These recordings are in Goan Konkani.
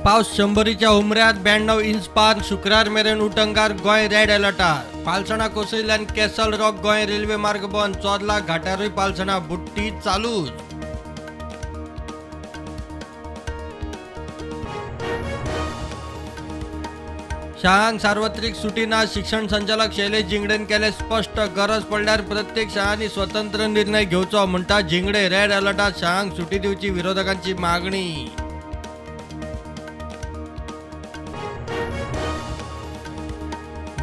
पावस 100च्या हुमऱ्यात 92 इंच पार. शुक्रार मेरेन उटंगार. गोंय रेड अलर्टार. पालसणां कोसळिल्ल्यान कॅसल रॉक गोंय रेल्वे मार्ग बंद. चोर्ला घाटारूय पालसणां, बुडटी चालूच. शाळांक सार्वत्रिक सुटी ना. शिक्षण संचालक शैलेश झिंगडेन केले स्पष्ट. गरज पडल्यार प्रत्येक शाळांनी स्वतंत्र निर्णय घेवचो म्हणटा झिंगडे. रेड अलर्टात शाळांक सुटी दिवची विरोधकांची मागणी.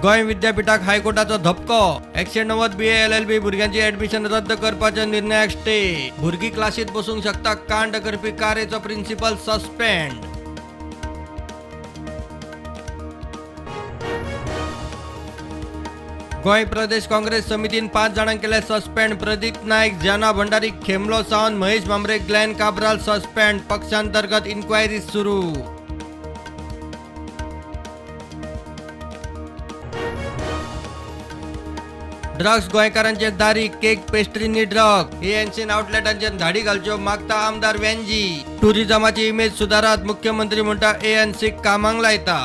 गोंय विद्यापीठाक हायकोर्टाचो धपको. 190 BA LLB भुरग्यांची ऍडमिशन रद्द करपाच्या निर्णयाक स्टे. भुरगीं क्लासीत बसूंक शकता कांड करपी कारेचो प्रिन्सिपल सस्पेंड. गोंय प्रदेश काँग्रेस समितीन 5 जाणांक केले सस्पेंड. प्रदीप नायक, जाना भंडारी, खेमलो सावंत, महेश भामरे, ग्लॅन काब्राल सस्पेंड. पक्षांतर्गत इन्क्वायरी सुरू. ड्रग्स गोंयकारांचे दारी. Cake पेस्ट्रींनी drug. एएनसीन आउटलेटांचेर धाडी घालच्यो मागता आमदार वेंजी. टुरिझमाची इमेज सुदारात मुख्यमंत्री म्हणटा एएनसी कामाक लायता.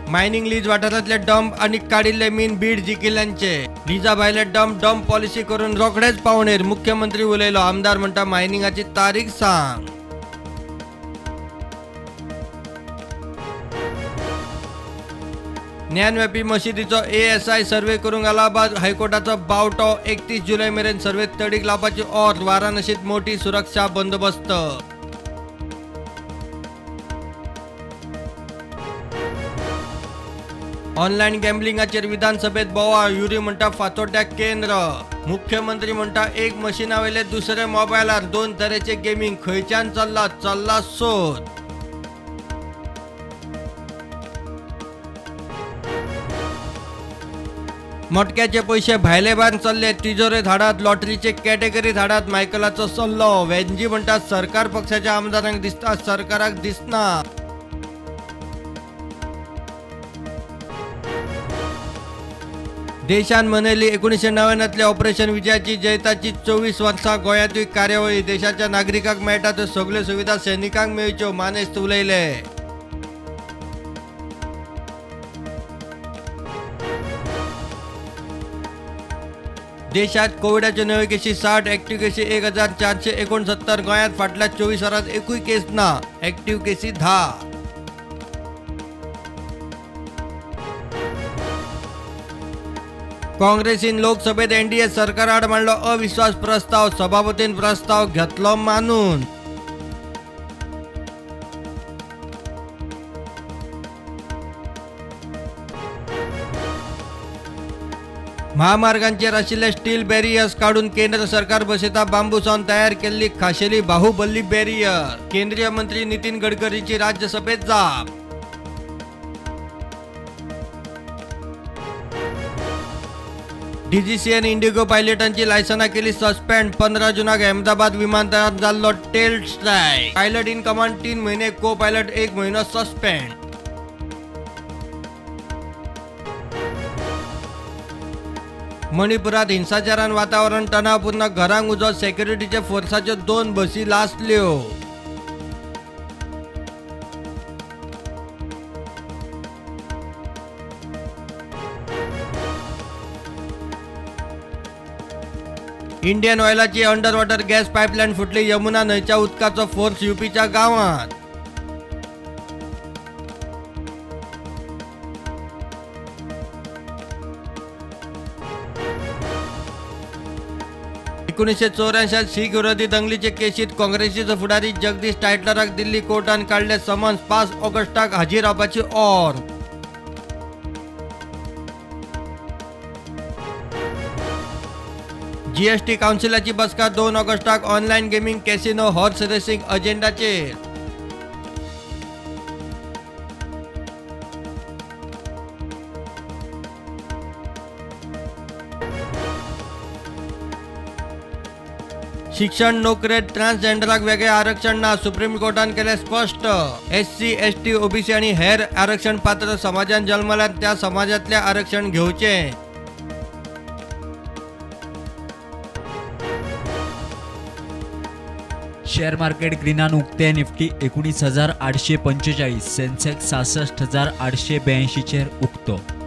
मायनिंग लीज वाठारांतले डंप आनी काडिल्ले मीन बीड जिखिल्ल्यांचे. लिजा भायले डंप डंप पॉलिसी करून रोखडेच पावणेर. मुख्यमंत्री उलयलो. आमदार म्हणटा मायनिंगाची तारीख सांग. ज्ञानव्यापी मशिदीचो एएसआय सर्वे करूंक अलाहाबाद हायकोर्टाचो बावटो. 31 जुलय मेरेन सर्वे तडीक लावपाची ऑर्द. वाराणसीत मोठी सुरक्षा बंदोबस्त. ऑनलायन गॅम्बलिंगाचेर विधानसभेत बोवाळ. युरी म्हणटा फातोड्ड्या केंद्र. मुख्यमंत्री म्हणटा एक मशिना वयले दुसरे मोबायलार 2 तरेचे गेमींग खंयच्यान चल्ला चल्ला सोद. मटक्याचे पैशे भायले भायर चल्ले. तिजोरेत हाडात, लॉटरीचे कॅटेगरीत हाडात. मायकलाचो सल्लो. वेंजी म्हणटा सरकार पक्षाच्या आमदारांक दिसता, सरकाराक दिसना. देशान मनयली 1999 ऑपरेशन विजयाची जैताची 24 वर्सां. गोंयांतूय कार्यावळी. देशाच्या नागरिकांक मेळटा त्यो सगल्यो सुविधा सैनिकांक मेळच्यो. मानेस्त उलयले. देशात कोविडाच्यो नव्यो केशी 60, ऍक्टिव्ह केशी 1469. गोंयांत फाटल्या 24 वरांत एकूय केस ना. ऍक्टिव्ह केसी 10. काँग्रेसीन लोकसभेत एनडीए सरकाराआड मांडलो अविश्वास प्रस्ताव. सभापतीन प्रस्ताव घेतलो मानून. महामार्गांचेर आशिल्ले स्टील बॅरियर्स काडून केंद्र सरकार बसयता बांबू सावन तयार केल्ली खाशेली बाहुबली बॅरियर. केंद्रीय मंत्री नितीन गडकरीची राज्यसभेत जाप. डीजीसीएन इंडिगो पायलटांची लायसनां केली सस्पेंड. 15 जूनाक अहमदाबाद विमानतळार जाल्लो tail strike. Pilot in command 3 म्हयने, को पायलट 1 म्हयनो सस्पेंड. मणिपुरात हिंसाचारान वातावरण तणावपूर्ण. घरांक उजो. सेक्युरिटीचे फोर्साच्यो 2 बसी लासल्यो. इंडियन ऑयलाची अंडर वॉटर गॅस पायपलायन फुटली. यमुना न्हंयच्या उदकाचो फोर्स युपीच्या गांवांत. 1984 शीख विरोधी दंगलीचे केशीत काँग्रेसीचो फुडारी जगदीश टायटलराक दिल्ली कोर्टान काडले समन्स. 5 ऑगस्टाक हाजीर रावपाची ऑर्द. जीएसटी काउन्सिलाची बसका 2 ऑगस्टाक. Online gaming, casino, horse racing अजेंडाचेर. शिक्षण नोकरेत ट्रान्सजेंडराक वेगळे आरक्षण ना. सुप्रीम कोर्टान केले स्पष्ट. SC, ST, OBC आनी हेर आरक्षण पात्र समाजान जल्मल्यात त्या समाजांतले आरक्षण घेवचे. शेअर मार्केट ग्रीनान उक्ते. निफ्टी 19,845, सेन्सेक्स 66,882 चेर उक्तो.